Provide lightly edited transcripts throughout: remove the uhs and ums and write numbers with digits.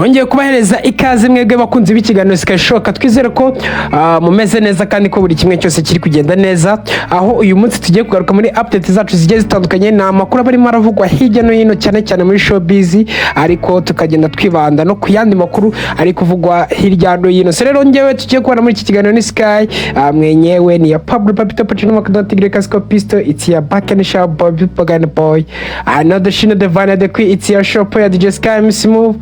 Twongeye kubahereza ikaze mwebwe bakunzi b'ikiganiro Sikashoka. Twizere ko mumeze neza kandi ko buri kimwe cyose kiri kugenda neza, aho uyu munsi tugiye kugaruka muri update zacu zigiye zitandukanye. Ni amakuru aba arimo aravugwa hirya no hino, cyane cyane muri showbiz, ariko tukagenda twibanda no ku yandi makuru ari kuvugwa hirya no hino. So rero ngewe tugiye kubona muri iki kiganiro ni Sky, mwenyewe ni ya Pablo Papito Pacino Makadon Tigre Casco Pisto. It's ya back and sharp boy Pagan boy, another shino the Vana the Queen. It's your shop ya DJ Sky Miss Move.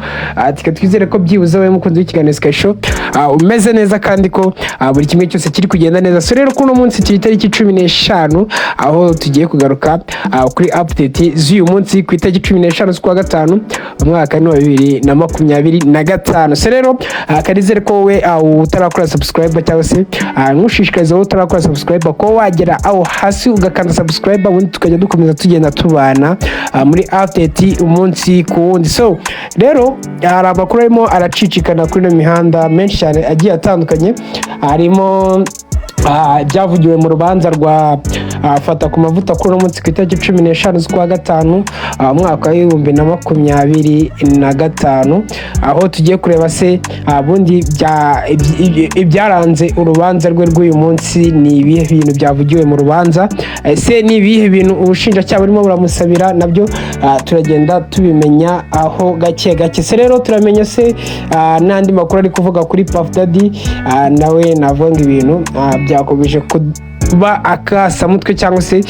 Tika twizere ko byibuze wowe mukunzi w'ikiganiro Sky Show umeze neza kandi ko buri kimwe cyose kiri kugenda neza. So rero kuno munsi turi itariki 15, aho tugiye kugaruka kuri update z'uyu munsi ku itariki 15 z'ukwa gatanu, umwaka ni wa 2025. So rero kanizere ko wowe utarakora subscribe, cyangwa se nkushishikariza wowe utarakora subscribe ko wagera aho hasi ugakanda subscribe, ubundi tukajya dukomeza tugenda tubana muri update umunsi ku wundi. So rero hari amakuru arimo aracicikana kuri ino mihanda menshi cyane agiye atandukanye, harimo ibyavugiwe mu rubanza rwa Fata ku Mavuta kuri uno munsi ku itariki 15 z'ukwa gatanu, umwaka wa 2025, aho tugiye kureba se bundi ibyaranze urubanza rwe rw'uyu munsi ni ibihe bintu byavugiwe mu rubanza, ese ni ibihe bintu ubushinjacyaha burimo buramusabira. Nabyo turagenda tubimenya aho gake gake. Se rero turamenya se n'andi makuru ari kuvuga kuri Puff Daddy, nawe navuga ngo ibintu byakomeje kuba akasamutwe, cyangwa se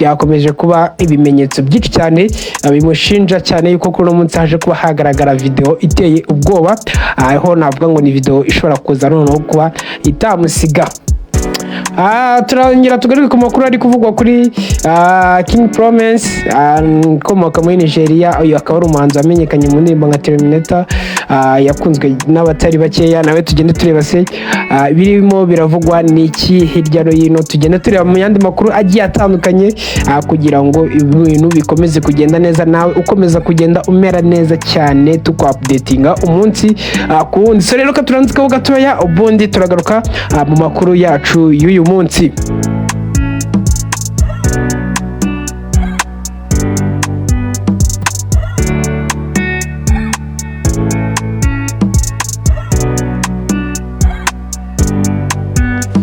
byakomeje kuba ibimenyetso byinshi cyane bimushinja cyane yuko kuri uno munsi haje kuba hagaragara video iteye ubwoba, aho navuga ngo ni video ishobora kuza noneho kuba itamusiga. Turongera tugaruke ku makuru ari kuvugwa kuri King Promise, ukomoka muri Nigeria. Uyu akaba ari umuhanzi wamenyekanye mu ndirimbo nka Terminator, yakunzwe n'abatari bakeya. Nawe tugende tureba se birimo biravugwa n'iki hirya no hino, tugende tureba mu yandi makuru agiye atandukanye, kugira ngo ibintu bikomeze kugenda neza, nawe ukomeza kugenda umera neza cyane, tukwapudetinga umunsi ku wundi. So rero ka turanzikeho gatoya, ubundi turagaruka mu makuru yacu y'uyu munsi.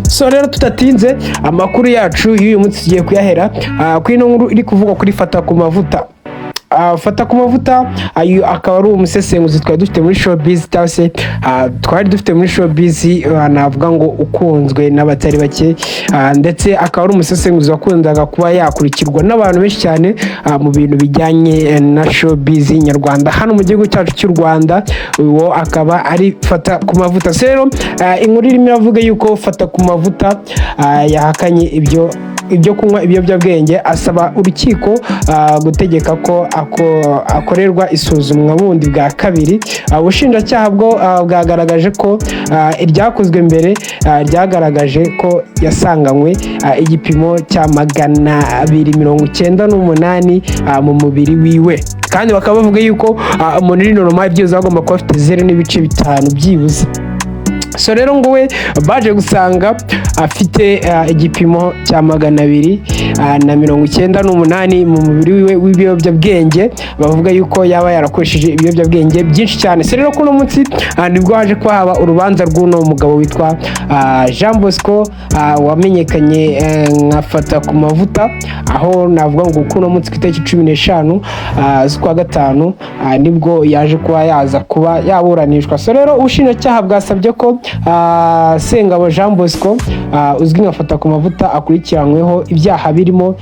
So rero tudatinze, amakuru yacu y'uyu munsi tugiye kuyahera kuri ino nkuru iri kuvugwa kuri Fata ku Mavuta. Fata ku Mavuta ayo akaba ari umusesenguzi twari dufite muri showbiz, cyangwa se twari dufite muri showbiz, navuga ngo ukunzwe n'abatari bake, ndetse akaba ari umusesenguzi wakundaga kuba yakurikirwa n'abantu benshi cyane mu bintu bijyanye na showbiz nyarwanda hano mu gihugu cyacu cy'u Rwanda. Uwo akaba ari Fata ku Mavuta. So rero inkuru irimo iravuga yuko Fata ku Mavuta yahakanye ibyo kunywa ibiyobyabwenge, asaba urukiko gutegeka ko akorerwa isuzumwa bundi bwa kabiri. Ubushinjacyaha bwo bwagaragaje ko iryakozwe mbere ryagaragaje ko yasanganywe igipimo cya 298 mu mubiri wiwe, kandi bakaba bavuga yuko umuntu uri normal byibuze agomba kuba afite 0.5 byibuze. So rero ngo we baje gusanga afite igipimo cya 298 mu mubiri wiwe w'ibiyobyabwenge, bavuga yuko yaba yarakoresheje ibiyobyabwenge byinshi cyane. So rero kuno munsi nibwo haje kuba haba urubanza rw'uno mugabo witwa Jean Bosco, wamenyekanye nka Fata ku Mavuta, aho navuga ngo kuno munsi ku itariki 15 z'ukwa gatanu nibwo yaje kuba yaza kuba yaburanishwa. So rero ubushinjacyaha bwasabye ko Sengabo Jean Bosco, uzwi nka Fata ku Mavuta, akurikiranyweho ibyaha birimo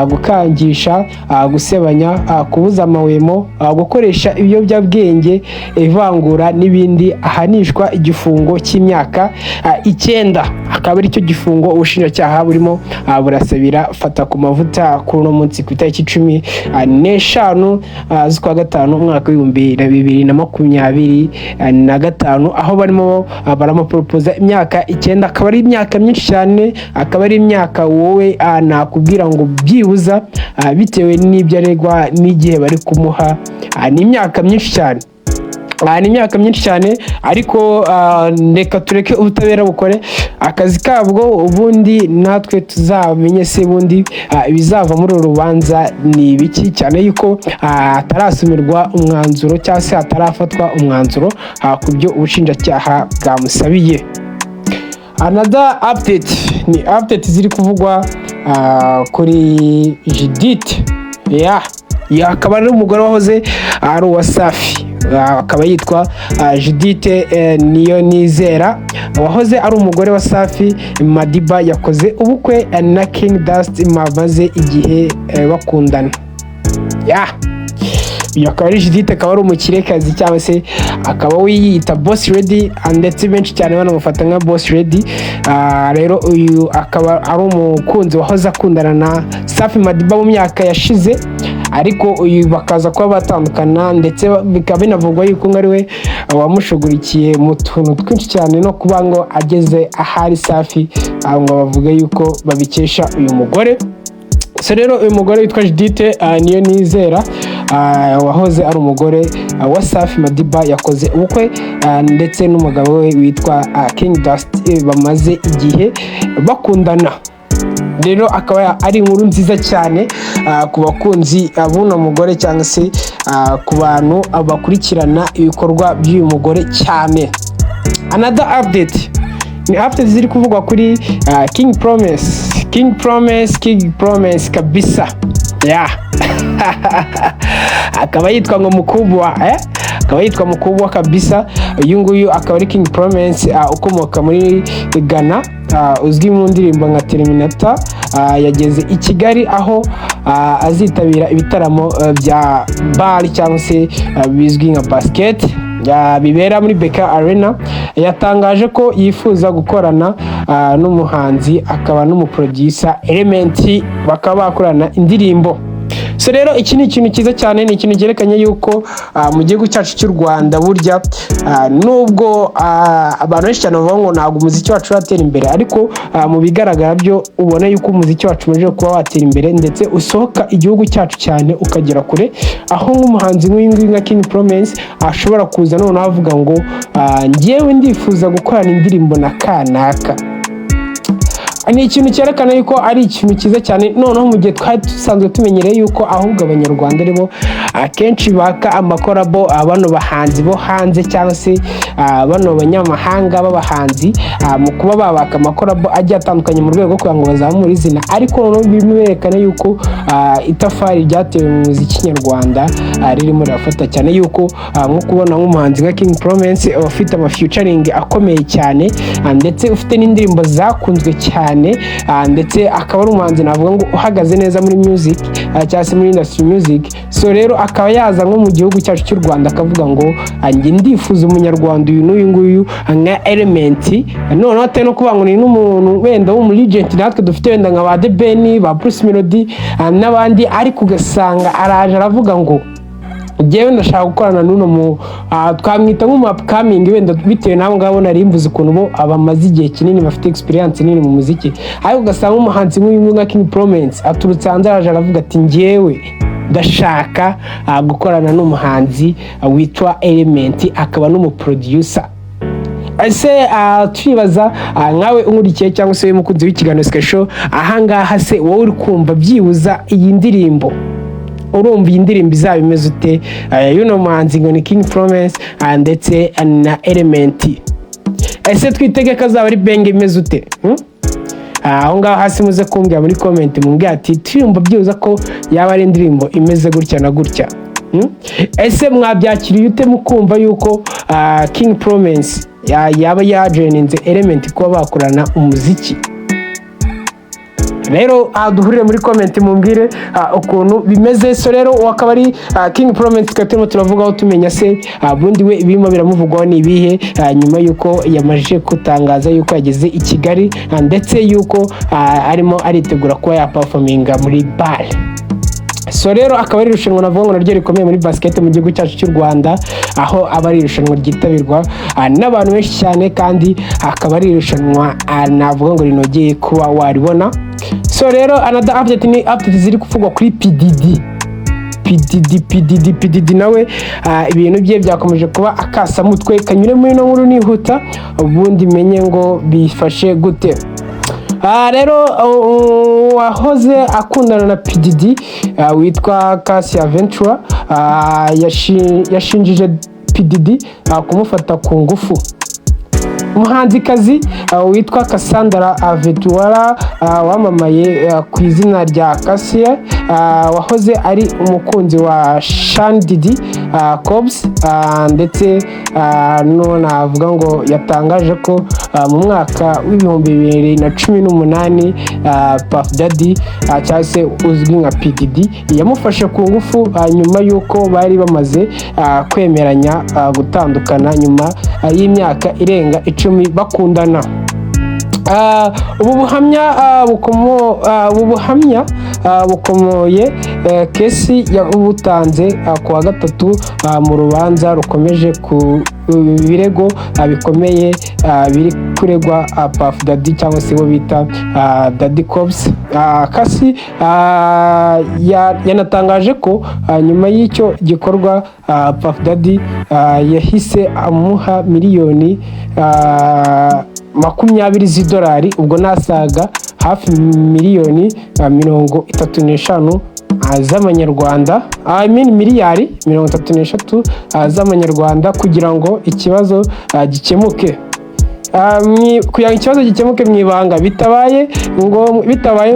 gukangisha, gusebanya, kubuza amahwemo, gukoresha ibiyobyabwenge, ivangura n'ibindi, ahanishwa igifungo cy'imyaka 9, akaba aricyo gifungo ubushinjacyaha burimo burasabira Fata ku Mavuta kuri uno munsi ku itariki 15 z'ukwa gatanu, umwaka wa 2025, aho barimo baramuporopoza imyaka 9, akaba ari imyaka myinshi cyane, akaba ari imyaka wowe nakubwira ngo byibuza bitewe n'ibyo aregwa n'igihe bari kumuha, ni imyaka myinshi cyane. Ni imyaka myinshi cyane, ariko reka tureke ubutabera bukore akazi kabwo, ubundi natwe tuzamenye se ubundi ibizava muri uru rubanza ni ibiki, cyane yuko hatarasumirwa umwanzuro cyangwa se hatarafatwa umwanzuro ku byo ubushinjacyaha bwamusabiye. Another update ni update ziri kuvugwa kuri Judith. Ya akaba ari umugore wahoze ari uwa Safi. Akaba yitwa Judith Niyo Nizera, wahoze ari umugore wa Safi Madiba, yakoze ubukwe na King Dust bamaze igihe bakundana. Ya, uyu akaba ari Judith, akaba ari umukirekazi cyangwa se akaba wiyita Boss Lady, ndetse benshi cyane banamufata nka Boss Lady. Rero uyu akaba ari umukunzi wahoze akundana na Safi Madiba mu myaka yashize, ariko uyu bakaza kuba batandukana, ndetse bikaba binavugwa yuko ngo ari we wamushugurikiye mu tuntu twinshi cyane, no kuba ngo ageze ahari Safi, ngo bavuge yuko babikesha uyu mugore. So rero uyu mugore witwa Judith Niyo Nizera, wahoze ari umugore wa Safi Madiba, yakoze ubukwe ndetse n'umugabo we witwa King Dust, bamaze igihe bakundana. Rero akaba ari inkuru nziza cyane ku bakunzi b'uno mugore cyangwa se ku bantu bakurikirana ibikorwa by'uyu mugore cyane. Another update ni update ziri kuvugwa kuri King Promise, King Promise, King Promise kabisa. Yeah, akaba yitwa ngo Mukubwa, eh? Akaba yitwa Mukubwa kabisa. Uyu nguyu akaba ari King Promise, ukomoka muri Ghana, uzwi mu ndirimbo nka Terminator. Yageze i Kigali aho azitabira ibitaramo bya BAL cyangwa se bizwi nka basket bibera muri BK Arena. Yatangaje ko yifuza gukorana n'umuhanzi akaba n'umuproducer Element, bakaba bakorana indirimbo. So rero iki ni ikintu cyiza cyane, ni ikintu cyerekanye yuko mu gihugu cyacu cy'u Rwanda burya, nubwo abantu benshi cyane bavuga ngo ntabwo umuziki wacu uratera imbere, ariko mu bigaragara byo ubona yuko umuziki wacu umaze kuba watera imbere, ndetse usohoka igihugu cyacu cyane ukagera kure, aho nk'umuhanzi nk'uyu nguyu nka King Promise ashobora kuza noneho avuga ngo njyewe ndifuza gukorana indirimbo na kanaka. Ni ikintu cyerekana yuko ari ikintu cyiza cyane, noneho mu gihe twari dusanzwe tumenyereye yuko ahubwo Abanyarwanda aribo akenshi baka amacollabo bano bahanzi bo hanze cyangwa se bano banyamahanga b'abahanzi, mu kuba babaka amacollabo agiye atandukanye mu rwego rwo kugira ngo bazamure izina. Ariko noneho birimo berekana yuko itafari ryatewe mu muziki nyarwanda ririmo rirafata cyane, yuko nko kubona nk'umuhanzi nka King Promise ufite amafeaturing akomeye cyane, ndetse ufite n'indirimbo zakunzwe cyane, ndetse akaba ari umuhanzi navuga ngo uhagaze neza muri music, cyangwa se muri industry music. So rero akaba yaza nko mu gihugu cyacu cy'u Rwanda akavuga ngo njye ndifuza Umunyarwanda uyu n'uyu nguyu nka Element, noneho atari no kuvuga ngo ni n'umuntu wenda w'umu legend natwe dufite wenda nka ba The Ben, ba Bruce Melody n'abandi, ariko ugasanga araje aravuga ngo njyewe ndashaka gukorana n'uno mu twamwita nk'umu upcoming wenda, bitewe n'abo ngabo nari mvuze ukuntu bo abamaze igihe kinini, bafite experience nini mu muziki, ariko ugasanga nk'umuhanzi nk'uyu nguyu nka King Promise aturutse hanze araje aravuga ati njyewe ndashaka gukorana n'umuhanzi witwa Element, akaba n'umuproducer. Ese turibaza, nkawe unkurikiye cyangwa se umukunzi w'ikiganiro Sky Show ahangaha, se wowe uri kumva byibuza iyi ndirimbo, urumva iyi ndirimbo izaba imeze ute, y'uno muhanzi ngo ni King Promise ndetse na Element? Ese twitege ko azaba ari banger imeze ute, Aho ngaho hasi muze kumbwira muri comment, mumbwira ati tuyumva byibuza ko yaba ari indirimbo imeze gutya na gutya. Ese mwabyakiriye ute mukumva yuko King Promise yaba yajoininze Element kuba bakorana umuziki? Rero duhurire muri comment mumbwire ukuntu bimeze. So rero uwo akaba ari King Promise tukaba turimo turavugaho, tumenya se bundi we ibirimo biramuvugwaho ni ibihe, nyuma yuko yamajije gutangaza yuko yageze i Kigali, ndetse yuko arimo aritegura kuba yaperforminga muri BAL. So rero akaba ari irushanwa navuga ngo naryo rikomeye muri basket mu gihugu cyacu cy'u Rwanda, aho aba ari irushanwa ryitabirwa n'abantu benshi cyane, kandi akaba ari irushanwa navuga ngo rinogeye kuba waribona. So rero another update ni update ziri kuvugwa kuri PDD. P Diddy, P Diddy, P Diddy nawe ibintu bye byakomeje kuba akasamutwe. Kanyure muri ino nkuru nihuta, ubundi menye ngo bifashe gute. Rero wahoze akundana na P Diddy witwa Cassie Ventura yashinjije P Diddy kumufata ku ngufu. Umuhanzikazi witwa Cassandra Ventura, wamamaye ku izina rya Cassie, wahoze ari umukunzi wa Sean Diddy Combs, ndetse no navuga ngo yatangaje ko mu mwaka w'2018 Puff Daddy, cyangwa se uzwi nka P Diddy, yamufashe ku ngufu nyuma y'uko bari bamaze kwemeranya gutandukana nyuma y'imyaka irenga 10 bakundana. Ubu buhamya bukomoye Cassie yabutanze ku wa gatatu mu rubanza rukomeje ku birego bikomeye biri kuregwa Puff Daddy cyangwa se bo bita Daddy Combs. Cassie yanatangaje ko nyuma y'icyo gikorwa Puff Daddy yahise amuha miliyoni 20 z'idolari, ubwo nasaga hafi miliyoni 35 z'amanyarwanda, I mean miliyari 33 z'amanyarwanda, kugira ngo ikibazo gikemuke. Kugira ngo ikibazo gikemuke mu ibanga bitabaye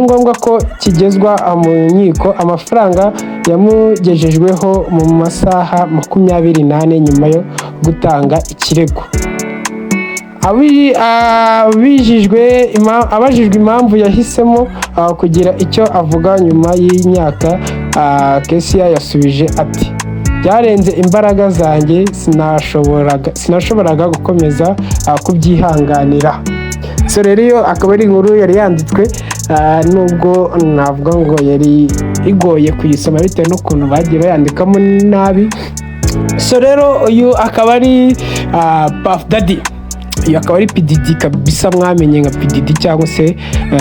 ngombwa ko kigezwa mu nkiko. Amafaranga yamugejejweho mu masaha 24 nyuma yo gutanga ikirego. Abajijwe impamvu yahisemo kugira icyo avuga nyuma y'imyaka, Cassie yasubije ati: "Byarenze imbaraga zanjye, sinashoboraga gukomeza kubyihanganira." So rero iyo akaba ari inkuru yari yanditswe, nubwo navuga ngo yari igoye kuyisoma bitewe n'ukuntu bagiye bayandikamo nabi. So rero uyu akaba ari Puff Daddy, uyu akaba ari P Diddy kabisa, mwamenye nka P Diddy cyangwa se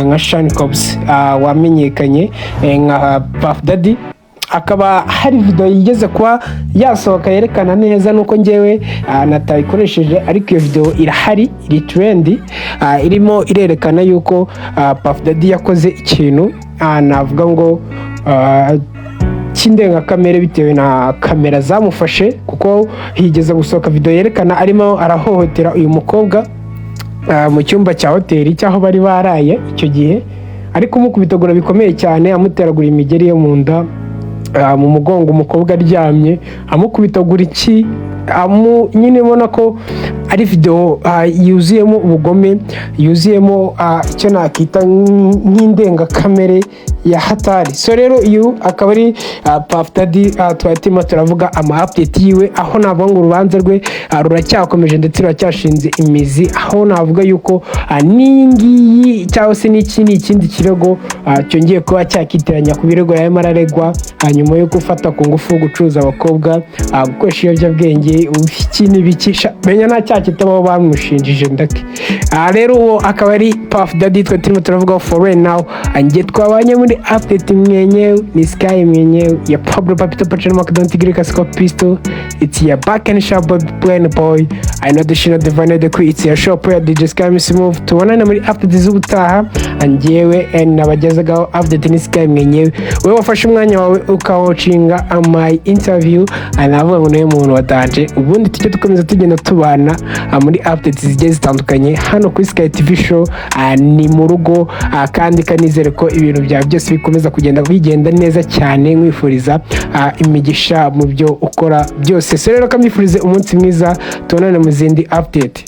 nka Sean Combs, wamenyekanye nka Puff Daddy. Akaba hari video yigeze kuba yasohoka yerekana neza, nuko ngewe natayikoresheje, ariko iyo video irahari, iri trend, irimo irerekana yuko Puff Daddy yakoze ikintu navuga ngo cy'indengakamere bitewe na kamera zamufashe, kuko higeze gusohoka video yerekana arimo arahohotera uyu mukobwa mu cyumba cya hoteli cy'aho bari baraye icyo gihe, ari kumukubitagura bikomeye cyane, amuteragura imigeri yo mu nda, mu mugongo, umukobwa aryamye, amukubitagura iki amu nyine ubona ko ari video yuzuyemo ubugome, yuzuyemo icyo nakita nk'indengakamere ya hatari. So rero uyu akaba ari Puff Daddy, twari turimo turavuga ama update yiwe, aho navuga ngo urubanza rwe ruracyakomeje ndetse ruracyashinze imizi, aho navuga yuko n'iyi ngiyi cyangwa se n'iki ni ikindi kirego cyongeye kuba cyakitiranya ku birego yarimo araregwa nyuma yo gufata ku ngufu, gucuruza abakobwa, gukoresha ibiyobyabwenge, iki n'ibiki. Menya nta cyaha kitabaho bamushinjije ndake. Rero uwo akaba ari Puff Daddy twe turimo turavuga for right now. Njye twabanye muri update mwenyewe ni Sky mwenyewe ya Pablo Papito Pachano Macdon Tigre Casco Pistol. It's your back and sharp boy plan boy. I know the shit, the vanilla, the queen. It's your shop where DJ Sky Miss Move. Tubonane muri update z'ubutaha. Njyewe nabagezagaho update ni Sky mwenyewe. Wowe wafashe umwanya wawe ukawatchinga my interview, navuga ngo niwe muntu watanje. Ubundi tujye dukomeza tugenda tubana muri updates zigiye zitandukanye hano kuri Sky TV Show. Ni mu rugo, kandi kanizere ko ibintu byawe byose bikomeza kugenda bigenda neza cyane. Nkwifuriza imigisha mu byo ukora byose. So rero kamwifurize umunsi mwiza, tubonane mu zindi update.